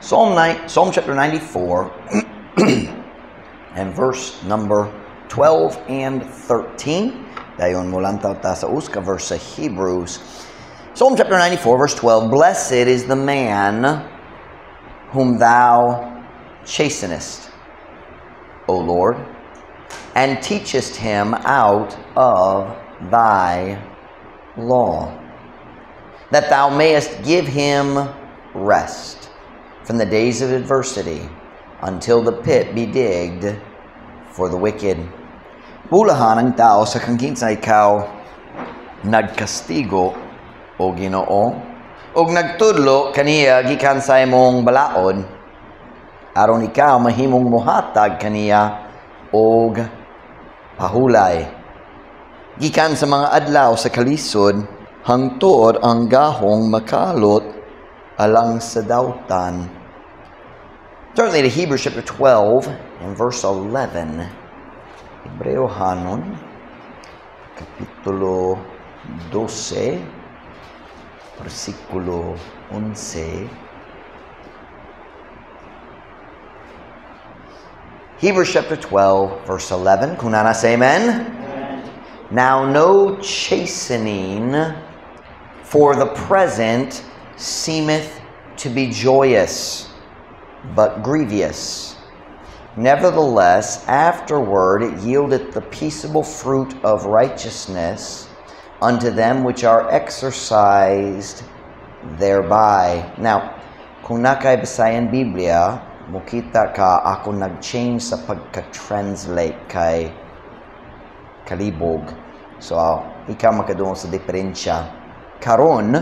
Psalm chapter 94 and verse number 12 and 13. Dayon molantaw ta sa usa ka verse sa Hebrews. Psalm chapter 94 verse 12, "Blessed is the man whom thou chastenest, O Lord, and teachest him out of thy law, that thou mayest give him rest from the days of adversity until the pit be digged for the wicked." Bulahan ang tao sa kang kinsa ikaw nagkastigo, o Ginoo, ug nagtudlo kaniya gikan sa imong balaod, aron ikaw mahimong mohatag kaniya og pahulay gikan sa mga adlaw sa kalisod hangtod ang gahong makalot alang sa dautan. Turn to Hebrews chapter 12 and verse 11. Hebreohanon, Kapitulo 12, versikulo 11. Hebrews chapter 12, verse 11. Kung naa na, say amen. Amen. "Now no chastening for the present seemeth to be joyous, but grievous. Nevertheless, afterward it yieldeth the peaceable fruit of righteousness unto them which are exercised thereby." Now, kung naa kay Bisayan Biblia, mukita ka ako nag-change sa pagka-translate kay kalibog. So, ikaw makadungog sa diferensya. Karon,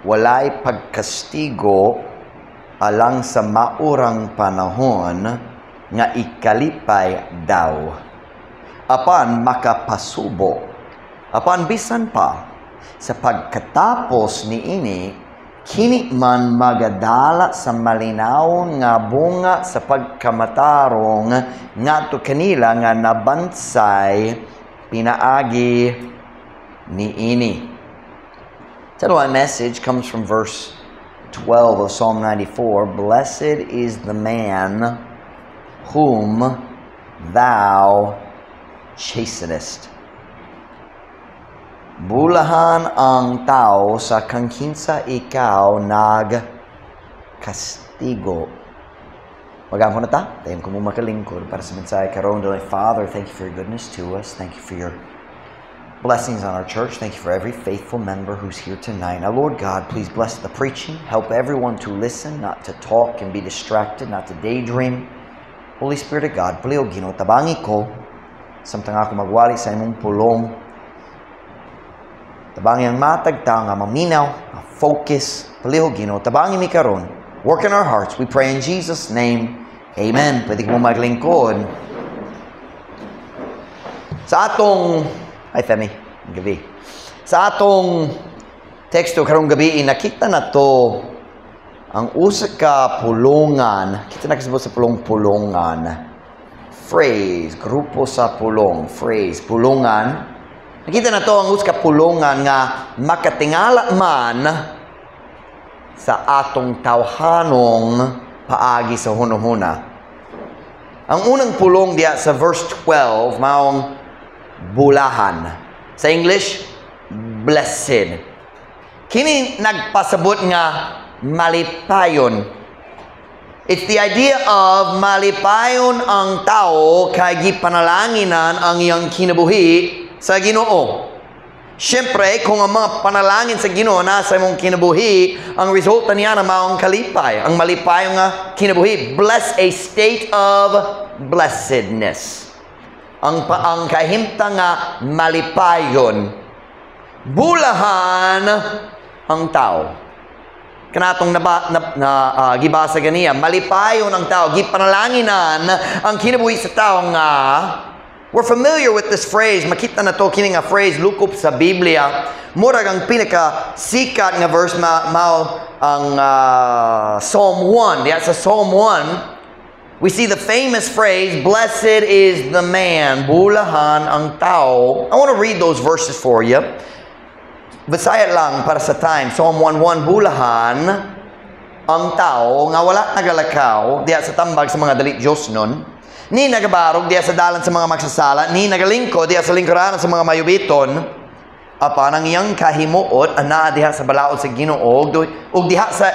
walay pagkastigo alang sa maurang panahon nga ikalipay daw, apan makapasubo. Apan bisan pa, sa pagkatapos niini, kini man magadala sa malinawon nga bunga sa pagkamatarong ngadto kanila nga nabansay pinaagi niini. Title of my message comes from verse 12 of Psalm 94. "Blessed is the man whom thou chastenest." Bulahan ang tao sa kang kinsa ikaw nagkastigo. Mag-ampo na ta. Dayon ko mo makalingkod para sa mensahe karon. Dear Father, thank you for your goodness to us. Thank you for your blessings on our church. Thank you for every faithful member who's here tonight. Now, Lord God, please bless the preaching. Help everyone to listen, not to talk and be distracted, not to daydream. Holy Spirit of God, palihog Ginoo, tabangi ko samtang ako magwali sa imong pulong. Tabangi ang matag tao nga maminaw, ma-focus. Palihog Ginoo, tabangi mi karon. Work in our hearts. We pray in Jesus' name. Amen. Pwede ko maglingkod. Sa atong Hi, Femi. Gabi. Sa atong teksto karong gabi, nakita na to ang usa ka pulongan. Kita na kasabot sa pulong pulongan. Phrase, grupo sa pulong, phrase, pulongan. Nakita na to ang usa ka pulongan nga makatingala man sa atong tawhanong paagi sa hunahuna. Ang unang pulong diya sa verse 12 maong bulahan. Sa English, blessed. Kini nagpasabot nga malipayon. It's the idea of malipayon ang tao kay gipanalanginan ang iyang kinabuhi sa Ginoo. Siyempre, kung ang mga panalangin sa Ginoo nasa imong kinabuhi, ang resulta niya na maong kalipay, ang malipayon nga kinabuhi. Bless, a state of blessedness. Ang kahimtang nga malipayon. Bulahan ang tao. Kanatong naba, na, na gibasa ganiya, malipayon ang tao, gipanalanginan ang kinabuhi sa tao nga. We're familiar with this phrase. Makita na to kini nga phrase lukop sa Biblia. Murag ang pinaka sikat nga verse mao ang Psalm 1. Diya sa Psalm 1, we see the famous phrase, "Blessed is the man," bulahan ang tao. I want to read those verses for you. Bisaya lang para sa time. Psalm 1:1, bulahan ang tao nga wala nagalakaw diha sa tambag sa mga dali Diyos nun, ni nagabarog diha sa dalan sa mga magsasala, ni nagalingkod diha sa lingkuranan sa mga mayubiton, apan ang iyang kahimuot anaa diha sa balaod sa Ginoo, ug diha sa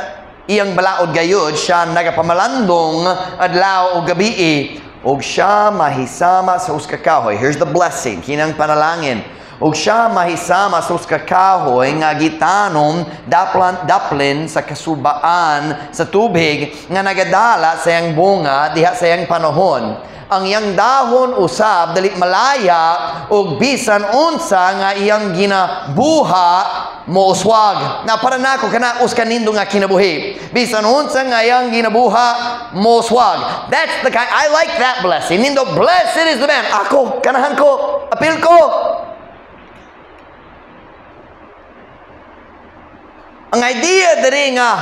iyang balaod gayud siya nagapamalandong adlaw ug gabii, ug siya mahisama sa usa ka kahoy. Here's the blessing, kinang panalangin. Ug siya mahisama sa usa ka kahoy nga gitanom daplin sa kasubaan sa tubig nga nagadala sa iyang bunga diha sa iyang panahon. Ang iyang dahon usab dali malaya ug bisan unsa nga iyang ginabuha mouswag. Na para nako kana usa ka nindot nga kinabuhi. Bisan unsa nga iyang ginabuha mouswag. That's the kind I like that blessing. Nindo, blessed is the man. Ako kanahan ko, apil ko. Ang idea diri nga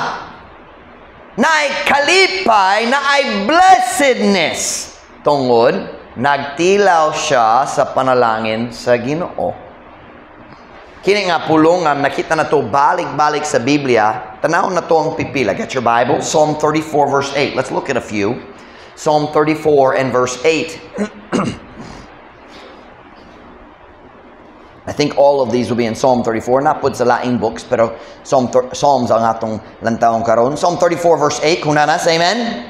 naay kalipay, naay blessedness tungod nagtilaw siya sa panalangin sa Ginoo. Kini nga pulungan nakita na to balik-balik sa Biblia. Tanaw na to ang pipila. Get your Bible. Psalm 34 verse 8. Let's look at a few. Psalm 34 and verse 8. I think all of these will be in Psalm 34. Not put sa laing books, pero Psalms ang atong lantawon karon. Psalm 34 verse 8. Kunanas, amen?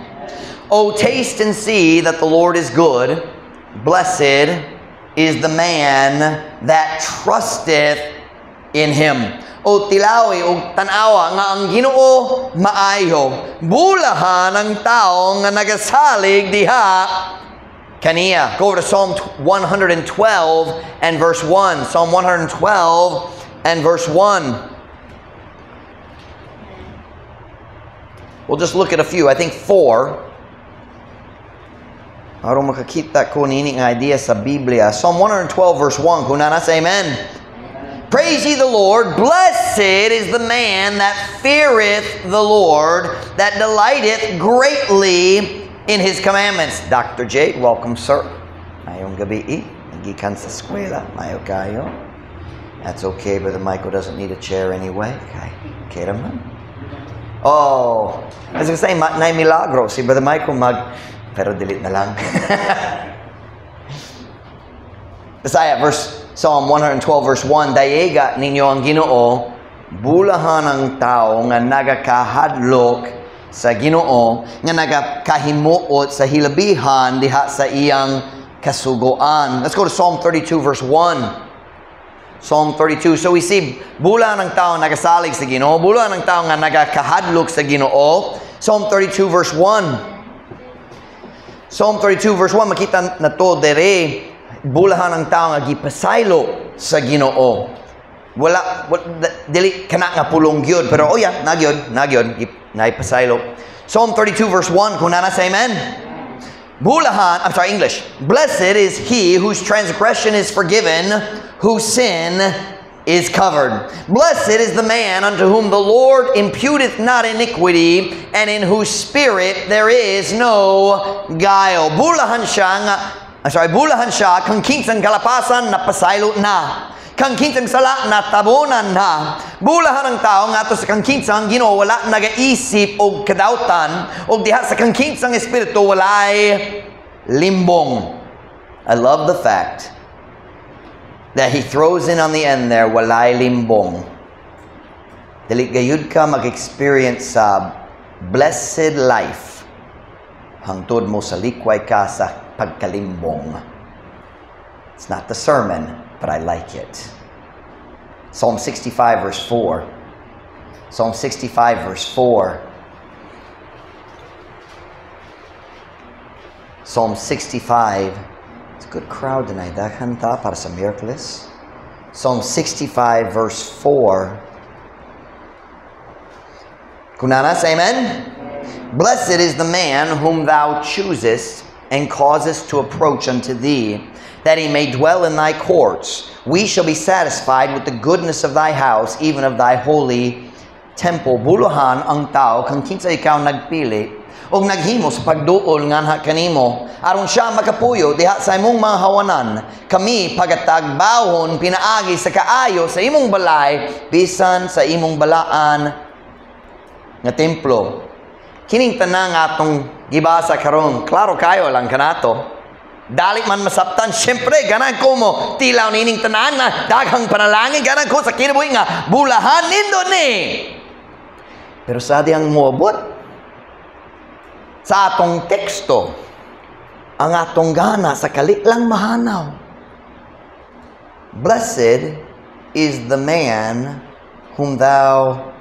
Oh, taste and see that the Lord is good. Blessed is the man that trusteth in Him. O tilawi o tanawa nga ang Ginoo maayo. Bulahan ang tao nga nagasalig diha kaniya. Go over to Psalm 112 and verse 1. Psalm 112 and verse 1. We'll just look at a few. I think 4. Aron makakita ko nini nga idea sa Biblia. Psalm 112 verse 1. Kunanas, amen. Praise ye the Lord. Blessed is the man that feareth the Lord, that delighteth greatly in His commandments. Dr. J, welcome, sir. Mayong gabi, nagikan sa eskwela. Mayo kayo. That's okay, Brother Michael doesn't need a chair anyway. Okay, okay naman. Oh, as I say, na milagro. Si Brother Michael pero delete na lang. Isaiah, verse Psalm 112 verse 1, Dayega ninyo ang Ginoo, bulahan ang tao nga nagakahadlok sa Ginoo, nga nagakahimuot sa hilabihan diha sa iyang kasugoan. Let's go to Psalm 32 verse 1. Psalm 32. So we see bulahan ang tao nagasalig sa Ginoo, bulahan ang tao nga nagakahadlok sa Ginoo. Psalm 32 verse 1. Psalm 32 verse 1, makita na to dere, bulahan ang tao nga gipasaylo sa Ginoo. Wala, dili kana nga pulong gyud, pero oh yeah, nagyod, naipasaylo. Psalm 32 verse 1, kunana sa amen. Bulahan, I'm sorry, English. Blessed is he whose transgression is forgiven, whose sin is covered. Blessed is the man unto whom the Lord imputeth not iniquity, and in whose spirit there is no guile. Bulahan siya, kang kinsang kalapasan napasaylo na. Kang kinsang sala natabunan na. Bulahan ang tao nga ato sa kang kinsang Ginoo wala nagaisip og kadautan, og diha sa kang kinsang espiritu walay limbong. I love the fact that he throws in on the end there, walay limbong. Dili gayud ka mag-experience sa blessed life hangtod mo sa likway ka sa pagkalimbong. It's not the sermon, but I like it. Psalm 65 verse 4. Psalm 65 verse 4. Psalm 65. It's a good crowd tonight. Daghan ta para sa Miyerkules. Psalm 65 verse 4. Kunanas, amen? Blessed is the man whom thou choosest and causest to approach unto thee, that he may dwell in thy courts. We shall be satisfied with the goodness of thy house, even of thy holy temple. Buluhan ang tao kang kinsa ikaw nagpili og naghimo sa pagduol nganha kanimo, aron siya makapuyo diha sa imong mga hawanan. Kami pagatagbawon pinaagi sa kaayo sa imong balay, bisan sa imong balaan nga templo. Kining tanang atong gibasa karon, klaro kayo lang kanato. Dali man masabtan, syempre ganan ko mo tilaw nining tanan na daghang panalangin, ganan ko sa kinabuhi nga bulahan nindo ni. Pero sa diyang moabot sa atong teksto, ang atong gana sa kalitlang mahanaw. Blessed is the man whom thou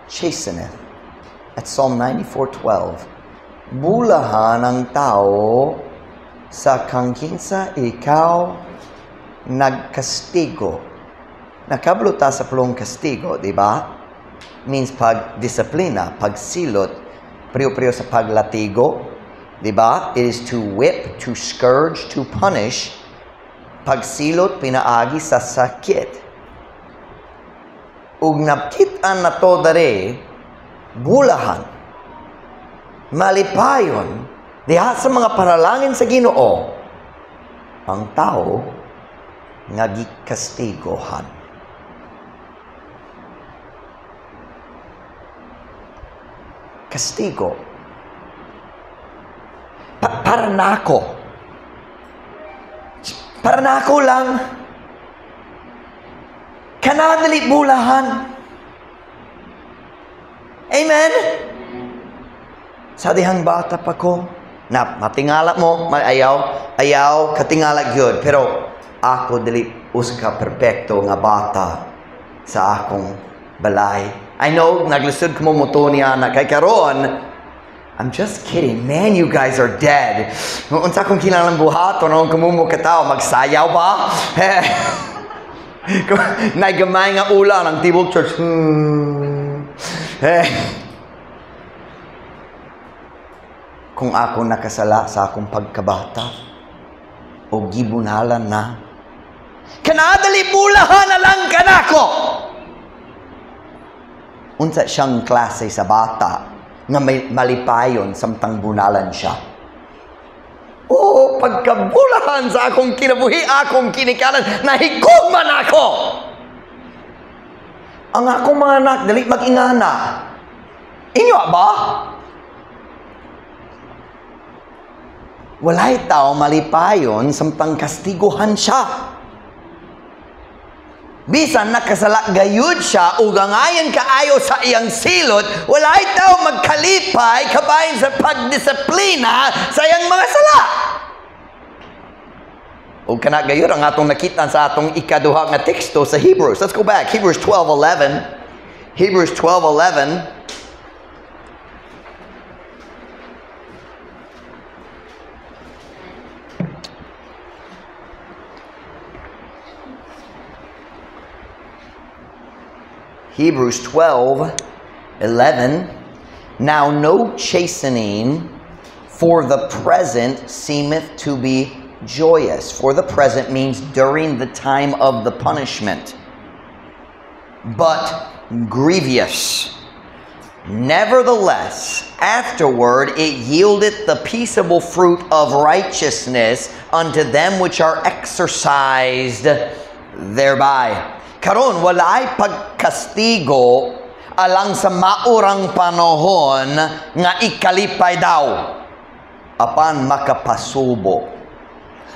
chasteneth. At Psalm 94:12. Bulahan ang tao sa kangkinsa ikaw nagkastigo. Nakabluta sa pulong kastigo, di ba? Means pagdisiplina, pagsilot, priyo-priyo sa paglatigo, di ba? It is to whip, to scourge, to punish. Pagsilot, pinaagi sa sakit. Ug nakit-an na to dere, bulahan, malipayon, diha sa mga panalangin sa Ginoo, ang tao nga gikastiguhan. Kastigo. Para nako. Para nako lang. Kanadali bulahan. Amen? Sa dihang bata pa ko, na matingala mo, ayaw, katingala gyud. Pero ako dili usa ka perpekto nga bata sa akong balay. I know, naglisod ko mo moto niya na kay karon. I'm just kidding. Man, you guys are dead. Unsa akong kinahanglan buhaton noong kumumo katawo, magsayaw ba? Naigamay nga ulan ang tibok church. Kung ako nakasala sa akong pagkabata o gibunalan na, kanadali bulahan na lang kanako. Unsa siyang klase sa bata nga may malipayon samtang bunalan siya? Oh, pagkabulahan sa akong kinabuhi, akong kinikanan, nahigugman ako. Ang akong mga anak, dali mag-ingana. Inyo ba? Walay tao malipayon samtang kastiguhan siya. Bisan nakasala gayud siya ug angayan kaayo sa iyang silot, walay tao magkalipay kabahin sa pagdisiplina sa iyang mga sala. Ug kana gayud ang atong nakita sa atong ikaduha nga teksto sa Hebrews. Let's go back. Hebrews 12:11. Hebrews 12:11. Hebrews 12:11. Now no chastening for the present seemeth to be joyous. For the present means during the time of the punishment, but grievous. Nevertheless, afterward it yieldeth the peaceable fruit of righteousness unto them which are exercised thereby. Karon walay pagkastigo alang sa maurang panahon nga ikalipay daw apan makapasubo.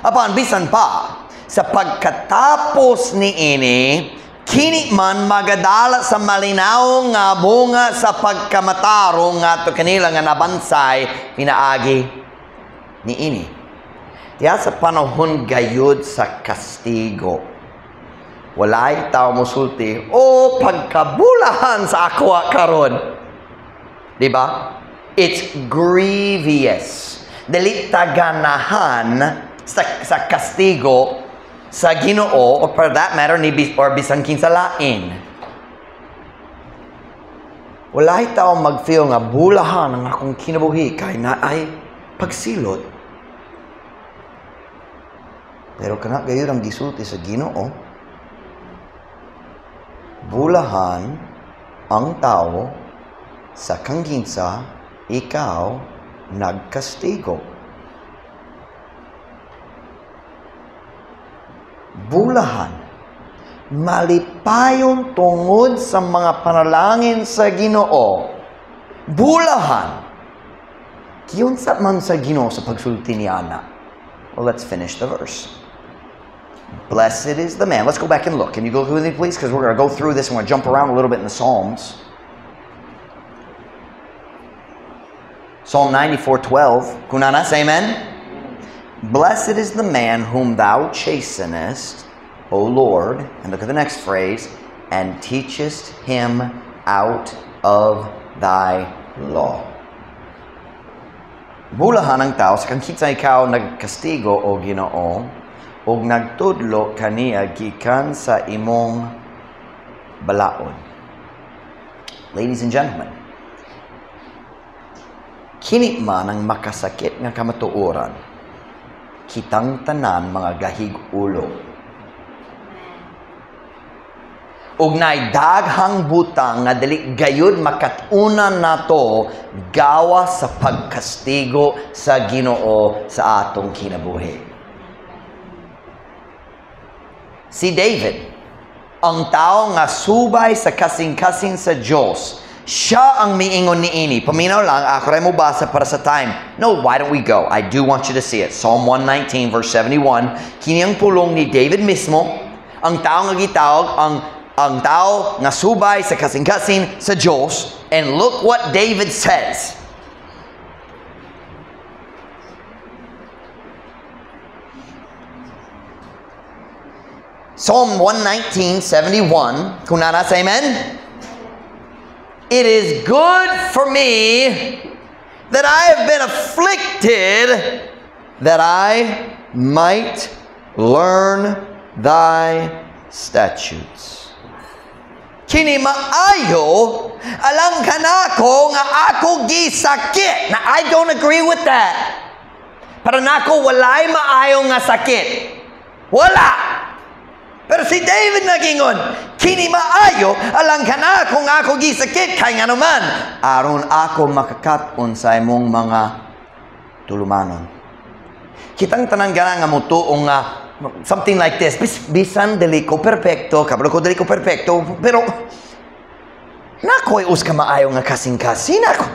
Apan bisan pa sa pagkatapos niini, kini man magadala sa malinaw nga bunga sa pagkamatarong ngadto kanila nga nabansay pinaagi niini. Diya sa panahon gayud sa kastigo, walay tao mosulti, o pagkabulahan sa ako karon. Diba? It's grievous. Dili taganahan sa kastigo sa Ginoo, or for that matter, ni or bisan kinsa lain. Walay tao mag-feel nga bulahan ang akong kinabuhi kay naay pagsilot. Pero kana gayud ang gisulti sa Ginoo. Bulahan ang tao sa kangginsa ikaw nagkastigo. Bulahan, malipayon tungod sa mga panalangin sa Ginoo. Bulahan Giunsa man sa Ginoo sa pagsulti niya na. Well, let's finish the verse. Blessed is the man. Let's go back and look. Can you go with me, please? Because we're going to go through this and we're going to jump around a little bit in the Psalms. Psalm 94:12. Kunana, say amen. Blessed is the man whom thou chastenest, O Lord. And look at the next phrase. And teachest him out of thy law. Bulahan ang tao sa kang kinsa ikaw nagkastigo o Ginoo og nagtudlo kaniya gikan sa imong balaod. Ladies and gentlemen, kini man ang makasakit nga kamatuoran, kitang tanan mga gahig ulo. Ug naay daghang butang nga dili gayud makat-unan nato gawa sa pagkastigo sa Ginoo sa atong kinabuhi. Si David, ang tao nga subay sa kasing-kasing sa Dios, siya ang miingon niini. Paminaw lang, ako rin mo basa para sa time. No, why don't we go? I do want you to see it. Psalm 119 verse 71, kini ang pulong ni David mismo, ang tao nga gitawag, ang tao nga subay sa kasing-kasing sa Diyos. And look what David says. Psalm 119:71. Kunana, say amen. It is good for me that I have been afflicted, that I might learn thy statutes. Kini maayo, alang kanako nga ako gisakit. Now, I don't agree with that. Para nako walay maayo nga sakit. Wala. Pero si David nagingon, kini maayo, alang kanako nga ako gisakit, kay ngano man, aron ako makakat-on sa imong mga tulumanon. Kitang tanan gana nga mutuo nga something like this, bisan dili ko perfecto, kabalo ko dili ko perfecto, pero nakoy us ka maayo nga kasing-kasin ako.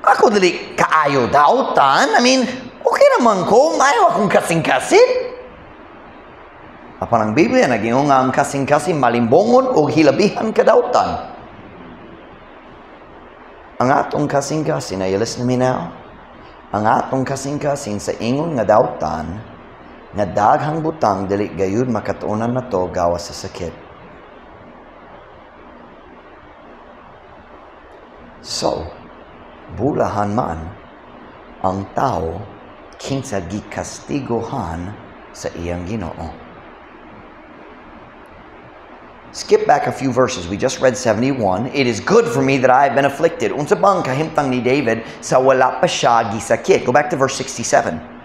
Ako dili kaayo dautan. I mean, okay naman ko, maayo akong kasing-kasin. Apan ang Biblia nagingon nga ang kasing-kasin malimbongon o hilabihan kadautan. Ang atong kasing-kasin, are you listening to me now? Ang atong kasing-kasin sa ingon nga dautan, nga daghang butang dili gayud makatuonan nato gawas sa sakit. So, bulahan man ang tao kinsa gikastiguhan sa iyang Ginoo. Skip back a few verses. We just read 71. It is good for me that I have been afflicted. Unsa bang kahimtang ni David sa wala pa siya gisakit? Go back to verse 67.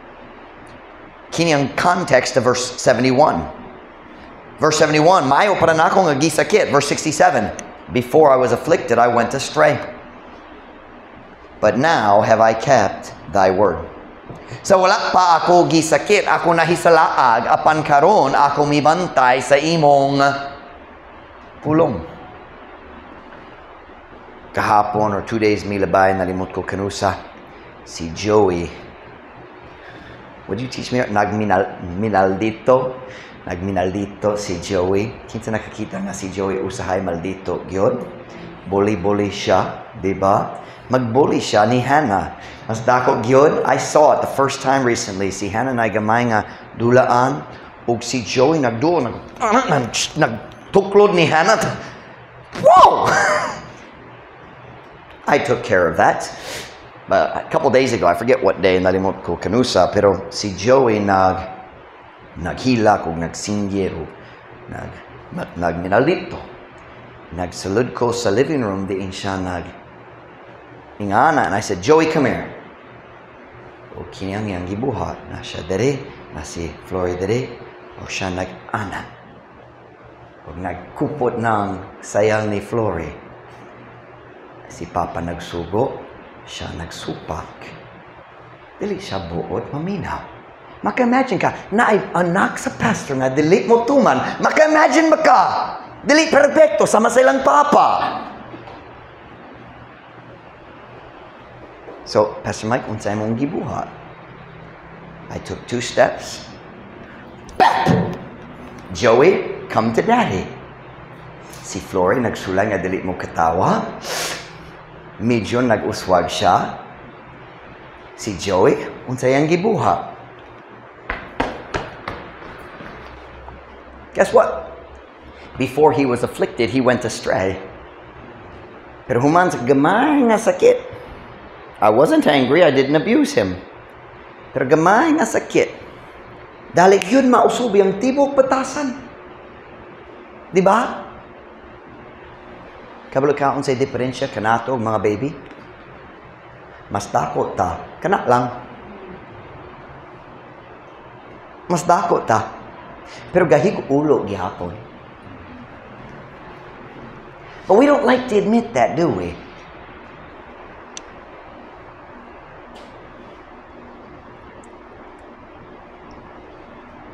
Kini ang context of verse 71. Verse 71, maayo para nako nga gisakit. Verse 67, before I was afflicted, I went astray. But now have I kept thy word. Sa wala pa ako gisakit, ako nahisalaag, apan karon ako mibantay sa imong pulong. Kahapon or 2 days milabay, nalimot ko kanusa, si Joey. What did you teach me? Nagminaldito. Nagminaldito si Joey. Kinsa nakakita nga si Joey usahay maldito gyud. Bully-bully siya, di ba? Magbully siya ni Hannah. Mas dako gyud. I saw it the first time recently. Si Hannah na gamay nga dulaan ug si Joey nagduol nagtuklod ni Hannah. Whoa! I took care of that. But a couple days ago, I forget what day, nalimot ko kanusa, pero si Joey naghilak og nagsinggir og nagminalito. Nagsulod ko sa living room, diin siya nag ingana. And I said, Joey, come here. O kini ang iyang gibuhat. Na siya dere, na si Flory dere, o siya nag-ana. O nagkupot ng sayang ni Flory. Si Papa nagsugo, siya nagsupak. Dili siya buot maminaw. Maka-imagine ka, na ay anak sa pastor nga dili mo tuman. Maka-imagine ba ka? Dili perfecto, sama sa ilang papa. So, Pastor Mike, unsay mong gibuhat? I took 2 steps. Bap! Joey, come to Daddy. Si Flory nagsulay nga dili mo katawa. Medyo nag-uswag siya. Si Joey, unsay ang gibuhat? Guess what? Before he was afflicted, he went astray. Pero human sa gamay nga sakit. I wasn't angry, I didn't abuse him. Pero gamay nga sakit. Dali yun mausubi ang tibok batasan. Di ba? Kabalo ka unsay diferensya kanato mga baby? Mas dako ta, kana lang. Mas dako ta. Pero gahig ulo gihapon. But we don't like to admit that, do we?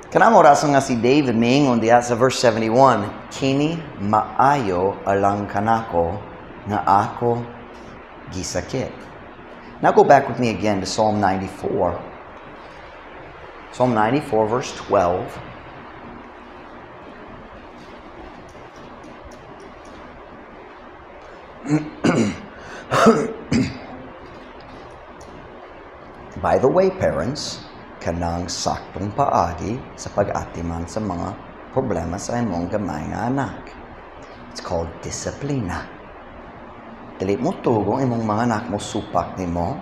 Kanamo rason nga si David miingon diha sa verse 71, kini maayo alang kanako nga ako gisakit. Now go back with me again to Psalm 94. Psalm 94 verse 12. By the way, parents, kanang saktong paagi sa pag-atiman sa mga problema sa imong gamay nga anak. It's called disiplina. Dili mo tugo imong mga anak mo supak nimo.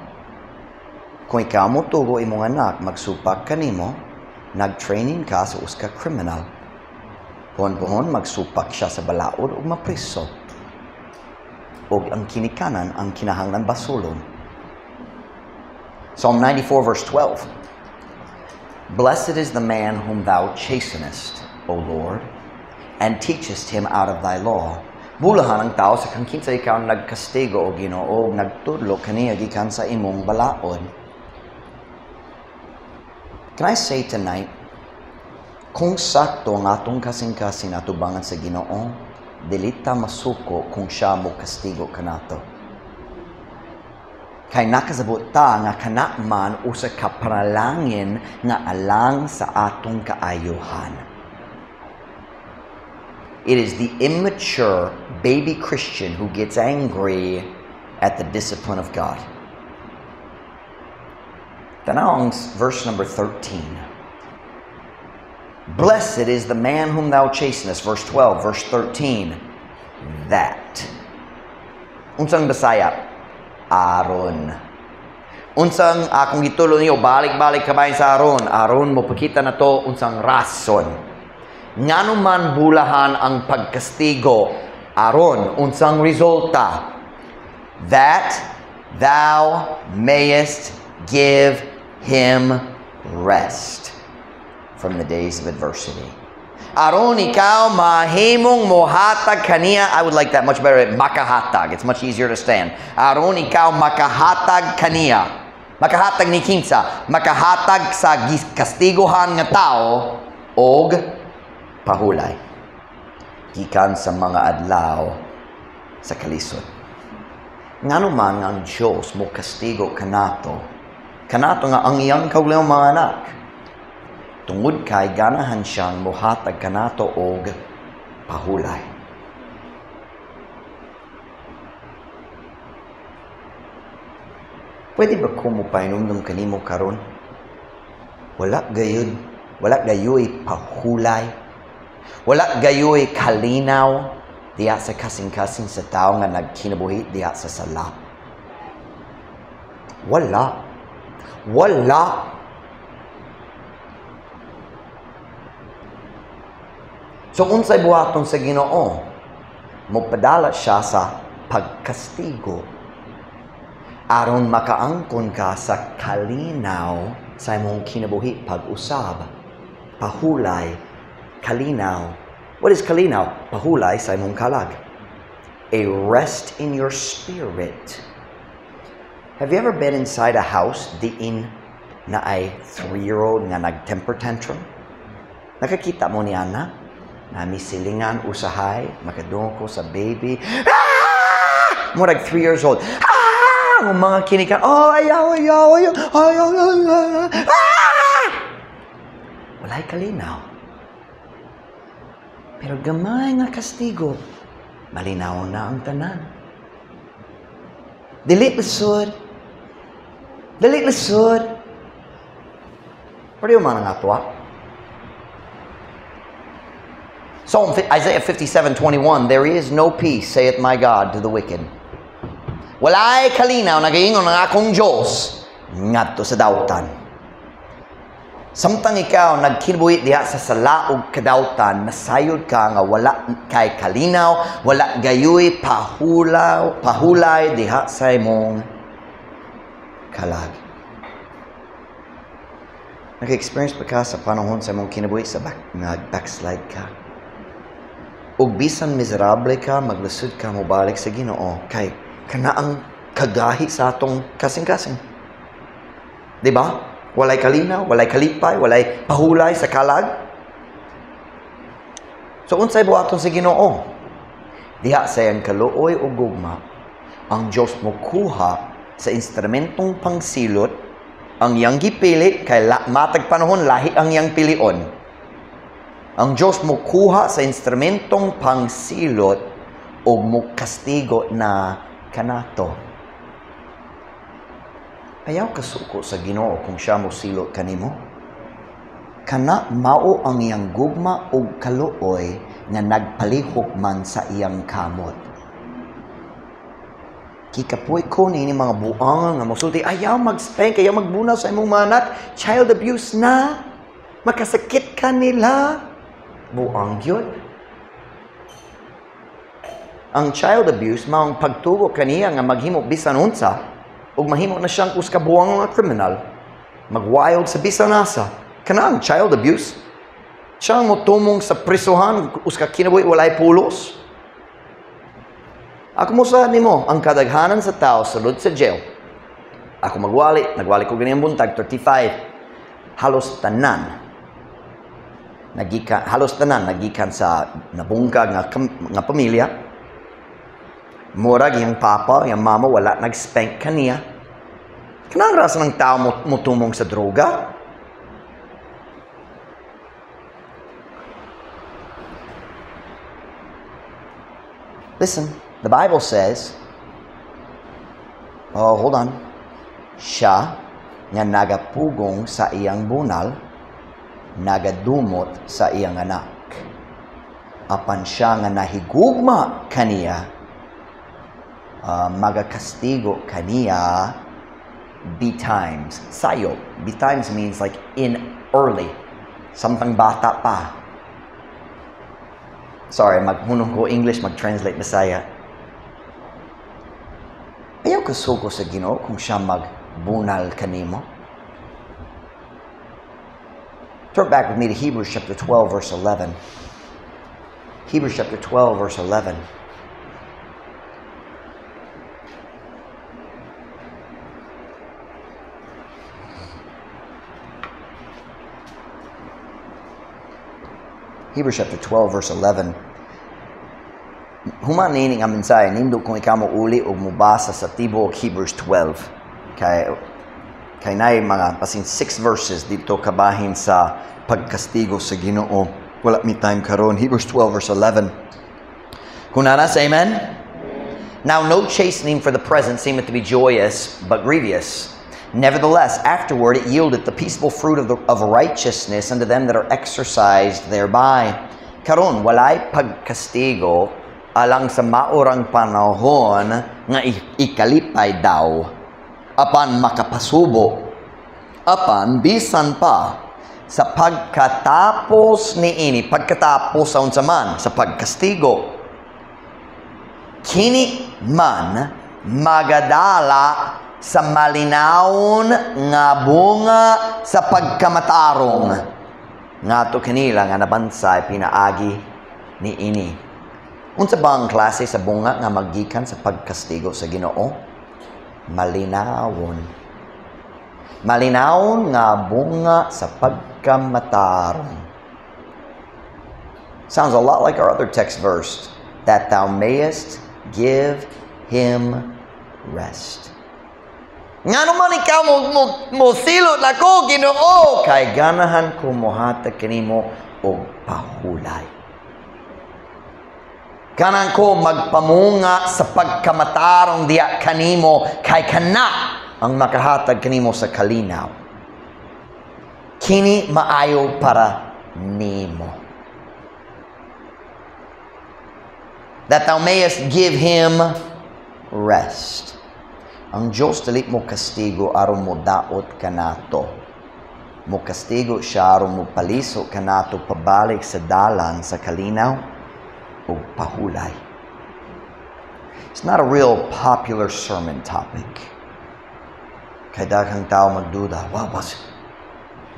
Kung ikaw mo tugo imong anak magsupak kanimo, nag-training ka sa usa ka kriminal. Buhon-buhon magsupak siya sa balaod ug mapriso. Ug ang kinikanan ang kinahanglan basulon. Psalm 94 verse 12. Blessed is the man whom thou chastenest, O Lord, and teachest him out of thy law. Bulahan ang tao sa kang kinsa ikaw nagkastigo o Ginoo, nagtudlo kaniya gikan sa imong balaod. Can I say tonight, kung sakto ang atong kasing-kasing atubangan sa Ginoo, dili ta masuko kung siya mo kastigo kanato. Kay nakasabot ta nga kana man usa ka panalangin nga alang sa atong kaayuhan. It is the immature baby Christian who gets angry at the discipline of God. Tanaw ang verse number 13. Blessed is the man whom thou chastenest. Verse 12, verse 13. That. Unsang Bisaya? Aron. Unsang akong gitulo niyo, balik-balik kabahin sa aron. Aron mo pakita na to unsang rason. Ngano man bulahan ang pagkastigo, aron unsang resulta? That thou mayest give him rest from the days of adversity. Aron ikaw mahimong mohatag kaniya. I would like that much better. Makahatag. It's much easier to stand. Aron ikaw makahatag kaniya. Makahatag ni kinsa. Makahatag sa kastiguhan nga tao og pahulay. Gikan sa mga adlaw sa kalisod. Ngano man ang Diyos mo kastigo kanato? Kanato nga ang iyang kaugalingong mga anak. Tungod kay ganahan siyang mohatag kanato og pahulay. Pwede ba ko mo pahinumdum kanimo karon? Wala gayud, wala gayoy pahulay. Wala gayoy kalinaw diha sa kasing-kasing sa tao nga nagkinabuhi diha sa sala. Wala. Wala. So unsay buhaton sa Ginoo? Mopadala siya sa pagkastigo aron makaangkon ka sa kalinaw sa imong kinabuhi pag-usab. Pahulay, kalinaw. What is kalinaw? Pahulay sa imong kalag. A rest in your spirit. Have you ever been inside a house diin na ay 3-year-old nga nag-temper tantrum? Nakakita mo ni Ana? Nami silingan usahay, makadungog ko sa baby. Ah! Murag 3 years old. Ah! Ang mga kinikan, oh, ayaw, ayaw, ayaw, ayaw, ayaw, ah! Walay kalinaw. Pero gamay nga kastigo, malinaw na ang tanan. Dili lisod. Dili lisod. Pero yung mga nangatwa. Psalm Isaiah 57:21, there is no peace, saith my God, to the wicked. Walay kalinaw, nagaingon ang akong Diyos, ngadto sa dautan. Samtang ikaw nagkinabuhi diha sa sala ug kadautan, nasayod ka nga wala kay kalinaw, wala gayuy pahulay diha sa imong kalag. Naka-experience pa ka sa panahon sa imong kinabuhi sa nag-backslide ka? Ug bisan miserable ka, maglisod ka mobalik sa Ginoo kay kana ang kagahi sa atong kasing-kasing. Di ba? Walay kalinaw, walay kalipay, walay pahulay sa kalag. So unsay buhaton sa Ginoo? Diha sa iyang kaluoy o gugma, ang Dios mokuha sa instrumentong pangsilot ang iyang gipili kay matag panahon lahi ang iyang pilion. Ang Dios mokuha sa instrumentong pangsilot o mokastigo na kanato. Ayaw kasuko sa Ginoo kung siya mosilot kanimo. Kana mao ang iyang gugma ug kaluoy nga nagpalihok man sa iyang kamot. Kikapoy ko niini mga buang nga mosulti, ayaw mag-spank, ayaw magbuna sa imong mga anak, child abuse na, makasakit ka nila. Buang gyud. Ang child abuse maong pagtugo kaniya nga maghimo bisan unsa ug mahimo na siyang usa ka buang nga kriminal, magwild sa bisan asa. Kana ang child abuse. Siya ang motumong sa prisuhan usa ka kinabuhi walay pulos. Ako mo sa nimo ang kadaghanan sa tao sulod sa jail. Ako magwali, nagwali ko ganiyang buntag 35. Halos tanan nagikan sa nabungkag nga pamilya. Murag iyang papa, iyang mama wala nag-spank kaniya. Kanang rasa ng tao motumong sa droga. Listen, the Bible says, oh, hold on. Siya nga nagapugong sa iyang bunal, nagadumot sa iyang anak. Apan siya nga nahigugma kaniya, magakastigo kaniya betimes. Sayo. Betimes means like in early. Samtang bata pa. Sorry, maghunong ko English, mag-translate Bisaya. Ayaw kasuko sa Ginoo kung siya magbunal kanimo. Turn back with me to Hebrews chapter 12, verse 11. Hebrews chapter 12, verse 11. Hebrews chapter 12, verse 11. Human niini nga mensahe, nindot kung ikaw mo uli o mubasa sa tibuok Hebrews 12. Kay naay mga basin 6 verses dito kabahin sa pagkastigo sa Ginoo. Wala mi time karon. Hebrews 12 verse 11. Kunana, say amen. Now no chastening for the present seemeth to be joyous, but grievous. Nevertheless, afterward it yieldeth the peaceable fruit of righteousness unto them that are exercised thereby. Karon walay pagkastigo alang sa maurang panahon nga ikalipay daw apan makapasubo, apan bisan pa sa pagkatapos niini, pagkatapos sa unsa man, sa pagkastigo, kini man magadala sa malinawon nga bunga sa pagkamatarong ngadto kanila nga nabansay pinaagi niini. Unsa ba ang klase sa bunga nga maggikan sa pagkastigo sa Ginoo? Malinawon. Malinawon nga bunga sa pagkamatarong. Sounds a lot like our other text verse, that thou mayest give him rest. Ngano man ikaw mo silot nako, Ginoo? Kay ganahan ko mohatag kanimo og pahulay. Ganahan ko magpamunga sa pagkamatarong diya kanimo, kay kana ang makahatag kanimo sa kalinaw. Kini maayo para nimo. That thou mayest give him rest. Ang Diyos dili mo kastigo aron mo daot kanato. Mo kastigo siya aron mo paliso kanato pabalik sa dalan sa kalinaw ug pahulay. It's not a real popular sermon topic. Kay daghang tao magduda, wow, bas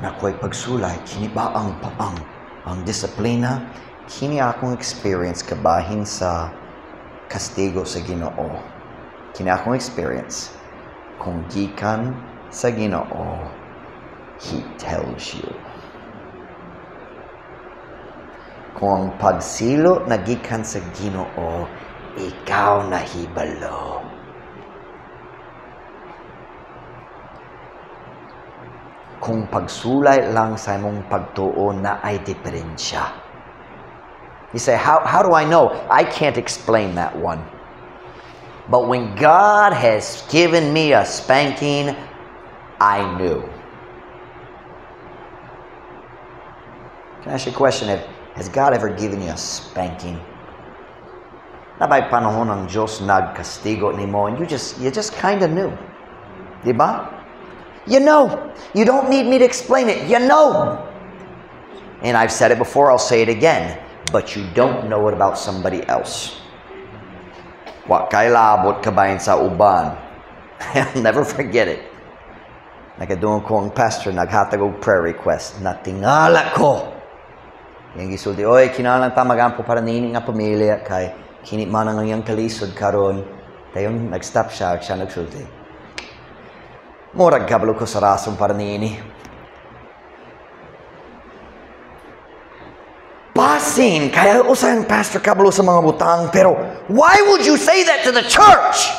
nakoy pagsulay, kini ba ang disiplina? Kini akong experience kabahin sa kastigo sa Ginoo. Kini akong experience, kung gikan sa Ginoo, He tells you. Kung ang pagsilo nagikan sa Ginoo, ikaw nahibalo. Kung pagsulay lang sa imong pagtuo na ay diferensya. You say, how do I know? I can't explain that one. But when God has given me a spanking, I knew. Can I ask you a question? Has God ever given you a spanking? Nabay panahon ang Diyos nagkastigo nimo, and you just kind of knew. Diba? You know. You don't need me to explain it. You know. And I've said it before, I'll say it again. But you don't know it about somebody else. Wa kay labot kabahin sa uban. I'll never forget it. Nakadungog ko ang pastor, naghatag og prayer request. Natingala ko. Yang gisulti, oy, kinahanglan ta magampo para nini nga pamilya kay kini man ang iyang kalisod karon. Dayon nag-stop siya, siya nagsulti. Murag kabalo ko sa rason para niini. Basin, kaya usa ang pastor kabalo sa mga butang, pero why would you say that to the church?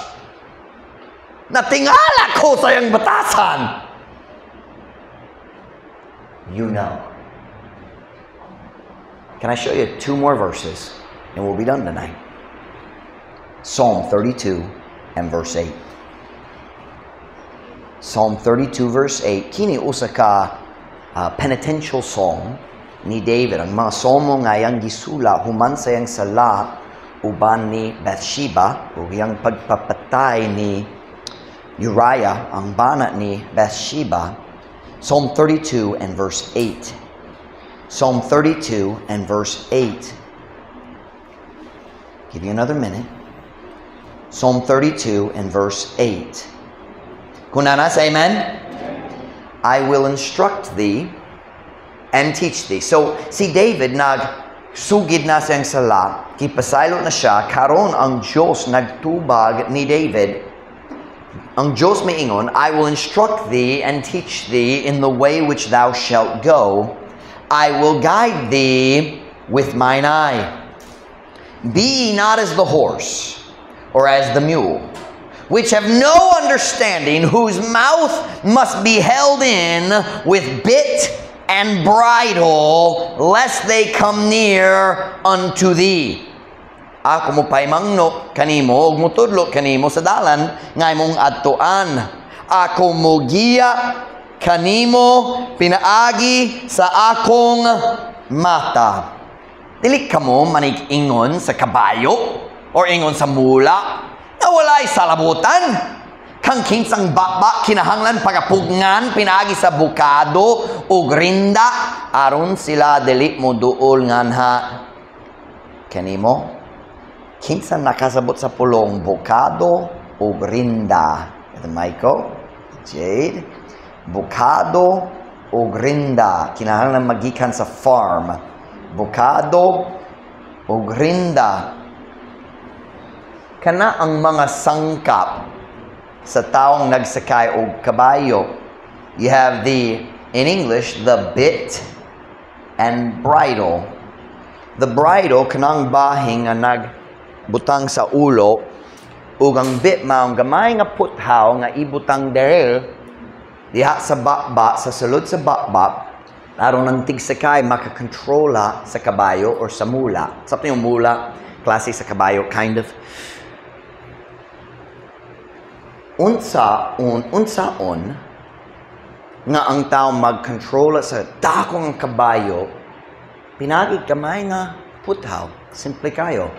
Natingala ko sa iyang batasan. You know. Can I show you two more verses and we'll be done tonight? Psalm 32 and verse 8. Psalm 32 verse 8, kini usa ka penitential psalm ni David. Ang mga salmo nga iyang gisula human sa iyang sala uban ni Bathsheba ug iyang pagpapatay ni Uriah, ang bana ni Bathsheba. Psalm 32 and verse 8. Psalm 32 and verse 8. Give you another minute. Psalm 32 and verse 8. Kunanas, amen? I will instruct thee and teach thee. So, si David nagsugid na siyang sala, gipasaylo na siya, karon ang Diyos nagtubag ni David. Ang Diyos miingon, I will instruct thee and teach thee in the way which thou shalt go. I will guide thee with mine eye. Be ye not as the horse or as the mule, which have no understanding, whose mouth must be held in with bit and bridle, lest they come near unto thee. Ako mo paimangno kanimo ug motudlo kanimo sa dalan nga imong adtuan. Ako mo giya kanimo pinaagi sa akong mata. Dili kamo manig-ingon sa kabayo or ingon sa mula na walay salabutan. Kang kinsang baba kinahanglan pagapugngan pinaagi sa bukado ug rinda aron sila dili mo duol nganha kanimo. Kinsa nakasabot sa pulong bukado ug rinda? Ito Michael, Jade, bukado ug rinda kinahanglan magikan sa farm. Bukado ug rinda. Kana ang mga sangkap sa taong nagsakay og kabayo. You have the, in English, the bit and bridle. The bridle, kanang bahing nga nagbutang sa ulo Ug ang bit maong gamay nga puthaw nga ibutang dere diha sa baba, sa sulod sa baba, aron ang tigsakay makakontrola sa kabayo or sa mula. Sa yung mula, klase sa kabayo, kind of. Unsaon nga ang tao magkontrola sa dakong kabayo, pinagi gamay nga puthaw, simple kayo.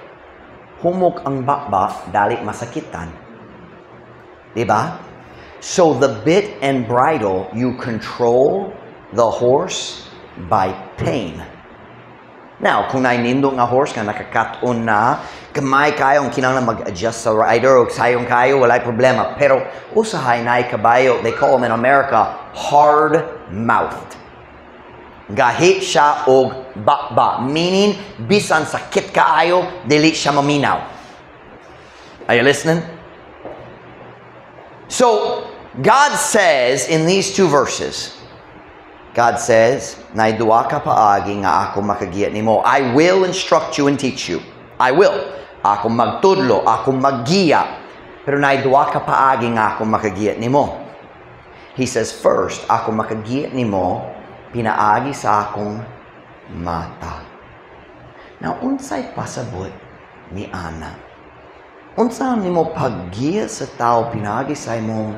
Humok ang baba, dali masakitan. Diba? So the bit and bridle, you control the horse by pain. Now, kung nainindo nga horse nga nakakaton na, gamay kayo ang kinahanglan mag-adjust sa rider o sayong kayo, walay problema. Pero usahay na kabayo, they call them in America, hard-mouthed. Gahi siya og baba, meaning bisan sakit kaayo, dili siya maminaw. Are you listening? So, God says in these two verses, God says, "Nay duha ka paagi nga ako makagiya nimo. I will instruct you and teach you. I will. Ako magtudlo, ako maggiya. Pero nay duha ka paagi nga ako makagiya nimo." He says, first, ako makagiya nimo pinaagi sa akong mata. Now, unsay pasabot ni Ana? Unsa nimo paggiya sa tao pinaagi sa imong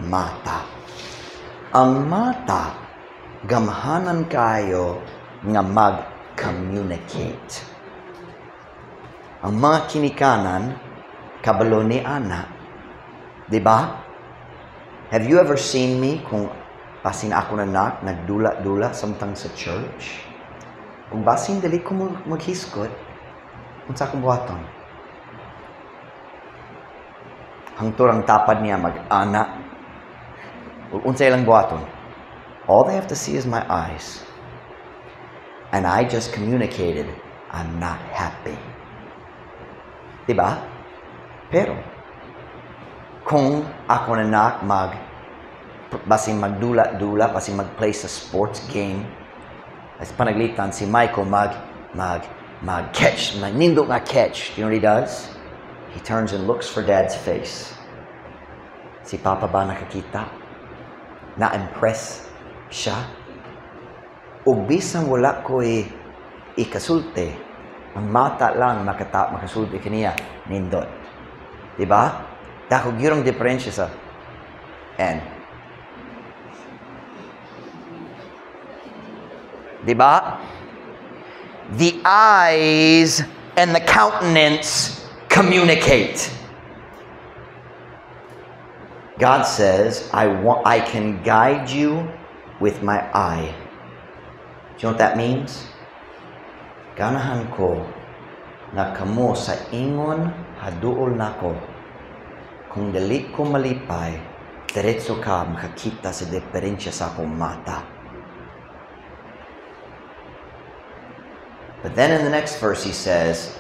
mata? Ang mata, gamhanan kayo nga mag-communicate. Ang mga kinikanan, kabalo ni Ana. Diba? Have you ever seen me kung basin ako nanak, nagdula-dula samtang sa church? Kung basin dili ko maghiskot, unsa akong buhaton? Hangtod ang tapad niya mag-ana. Unsa ilang buhaton? All they have to see is my eyes. And I just communicated, I'm not happy. Diba? Pero, kung ako nanak basin magdula-dula, basin mag-play sa sports game, as panaglitan si Michael mag-catch, nindot nga catch. Do you know what he does? He turns and looks for Dad's face. Si Papa ba nakakita? Na-impress siya? O bisan wala ko ikasulte, ang mata lang makasulti kaniya, nindot. Diba? Dako gyud ang diferensya sa N. Diba? The eyes and the countenance communicate. God says, I can guide you with my eye. Do you know what that means? Ganahan ko na kamo sa ingon haduol nako. Kung dili ko malipay, diretso ka makakita sa diferensya sa akong mata. But then in the next verse he says,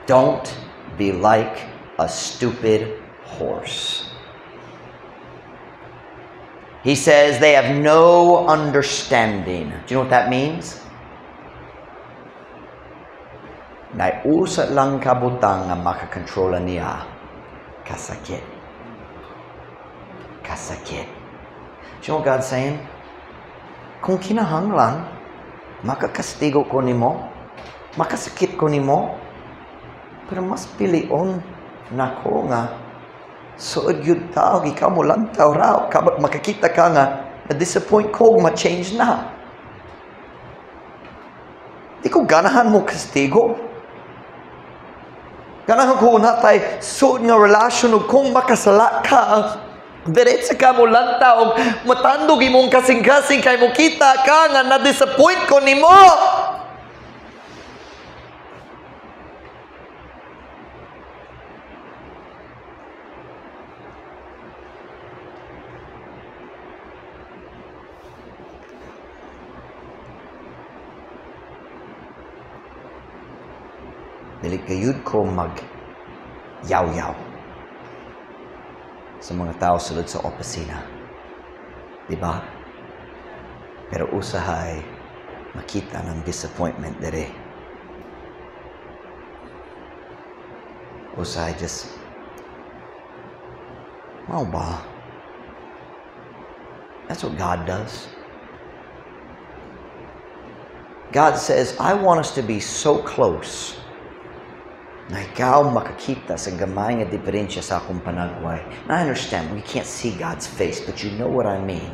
don't be like a stupid horse. He says they have no understanding. Do you know what that means? Naiusa lang kabutang nga makakontrola niya. Kasakit. Kasakit. Do you know what God's saying? Kung kinahanglan, makakastigo ko nimo, makasakit ko nimo, pero mas pilion nako nga suod yun tao, ikaw mo lantaw raw, makakita ka nga, na-disappoint ko, ma-change na. Di ko ganahan mo kastigo. Ganahan ko natay suod nga relasyon ug kung makasala ka, diretso ka mo lantaw, matandog imong kasing-kasing kay mo kita ka nga na-disappoint ko nimo. Dili kayud ko mag yaw-yaw sa mga tao sulod sa opisina. Diba? Pero usahay makita ng disappointment dere. Usahay just Mao ba? That's what God does. God says, "I want us to be so close na ikaw makakita sa gamay nga diferensya sa akong panagway." And I understand, we can't see God's face, but you know what I mean.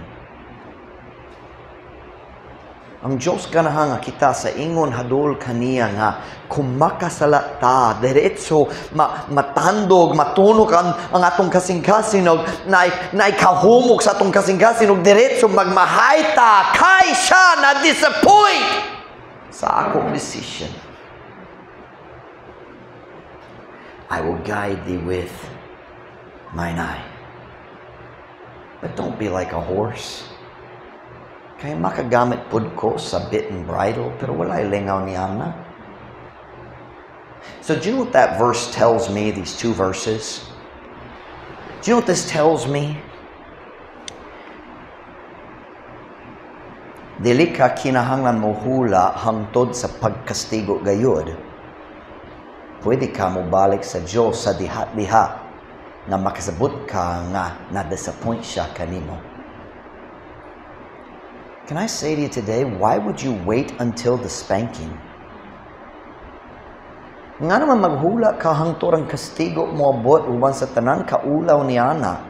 Ang Diyos ganahan nga kita sa ingon hadol kaniya nga kung makasala ta, diretso matandog, matunok ang atong kasing-kasing og na kahumok sa atong kasing-kasing og diretso magmahay ta kay siya na disappoint sa akong decision. I will guide thee with mine eye. But don't be like a horse. Kaya makagamit pud ko sa bit and bridle, pero walay lingaw ni ana. So do you know what that verse tells me, these two verses? Do you know what this tells me? Dili ka kinahanglan mo hula hangtod sa pagkastigo gayud. Pwede ka mo balik sa Dios sa diha-diha nga makasabot ka nga na-disappoint siya kanimo. Can I say to you today, why would you wait until the spanking? Nga naman maghula ka hangtod ang kastigo mo abot uban sa tanan kaulaw ni ana.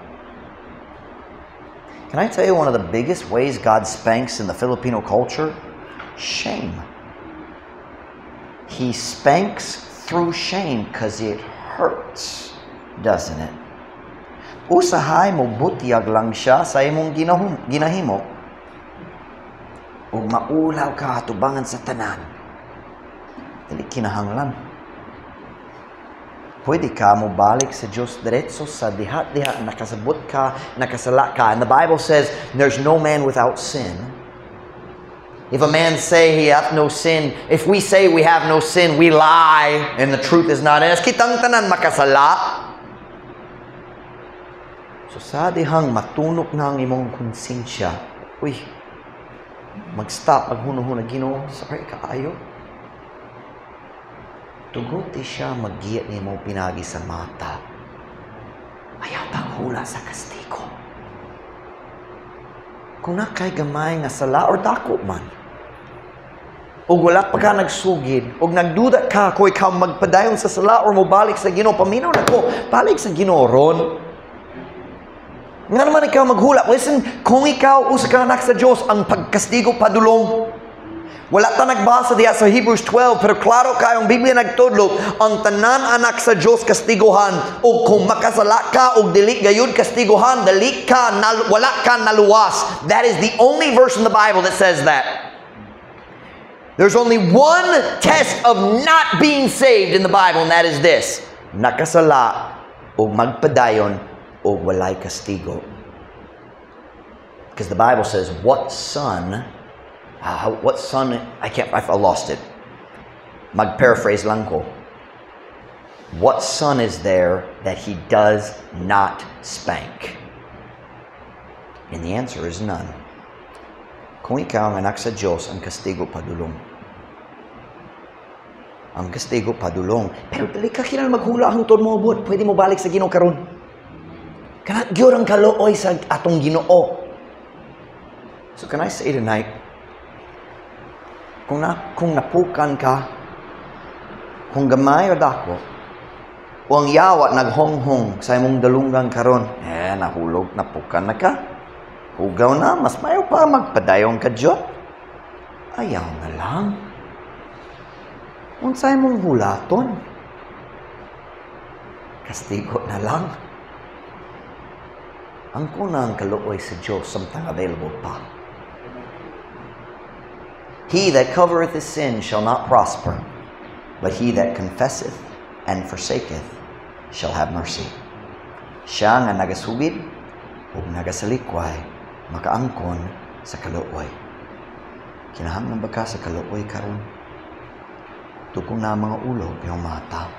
Can I tell you one of the biggest ways God spanks in the Filipino culture? Shame. He spanks through shame because it hurts, doesn't it? Usahay mo butyag lang siya sa imong ginahimo. Ug maulaw ka atubangan sa tanan. Dili kinahanglan. Pwede ka mo balik sa Diyos diretso sa diha-diha, nakasabot ka, nakasala ka. And the Bible says, there's no man without sin. If a man say he hath no sin, if we say we have no sin, we lie, and the truth is not in us. Kitang tanan makasala. So sa dihang matunok na ang imong konsensya, uy, mag-stop, maghuno-huno, Ginoo, sorry kaayo. Tuguti siya maggiya nimo pinagi sa mata. Ayaw paghula sa kastigo. Kung nakay gamay nga sala or dako man, ug wala pa ka nagsugid, ug nagduda ka kung ikaw magpadayon sa sala or mobalik sa Ginoo, paminaw na ko, balik sa Ginoo ron. Nga naman ikaw maghula. Listen, kung ikaw usa ka anak sa Dios, ang pagkastigo padulong. Wala ta nagbasa diya sa Hebrews 12, pero klaro kayong Biblia nagtudlo, ang tanan anak sa Dios kastiguhan. O kung makasala ka og dili gayud kastiguhan, dali ka, wala ka naluwas. That is the only verse in the Bible that says that. There's only one test of not being saved in the Bible, and that is this: nakasala o magpadayon o walay kastigo. Because the Bible says, what son, I can't, I lost it. Mag-paraphrase lang ko. What son is there that he does not spank? And the answer is none. Kung ikaw ang anak sa Diyos, ang kastigo padulong. Ang kastigo padulong. Pero dili ka kinahanglan maghula hangtod mo abot. Pwede mo balik sa Ginoo karon. Kana gyud ang kaluoy sa atong Ginoo. So can I say tonight, kung napukan ka, kung gamay o dako, o ang yawa naghonghong sa imong dalunggan karon, nahulog, napukan na ka. Hugaw na, mas mayo pa magpadayon ka Diyo. Ayaw na lang. Unsay mong hulaton? Kastigo na lang. Ang kuna ang kaluoy sa Diyos samtang available pa. He that covereth his sin shall not prosper, but he that confesseth and forsaketh shall have mercy. Siya nga nagasugid ug nagasalikway, makaangkon sa kaluoy. Kinahanglan ba ka sa kaluoy karon? Tukong na mga ulo, iyong mata.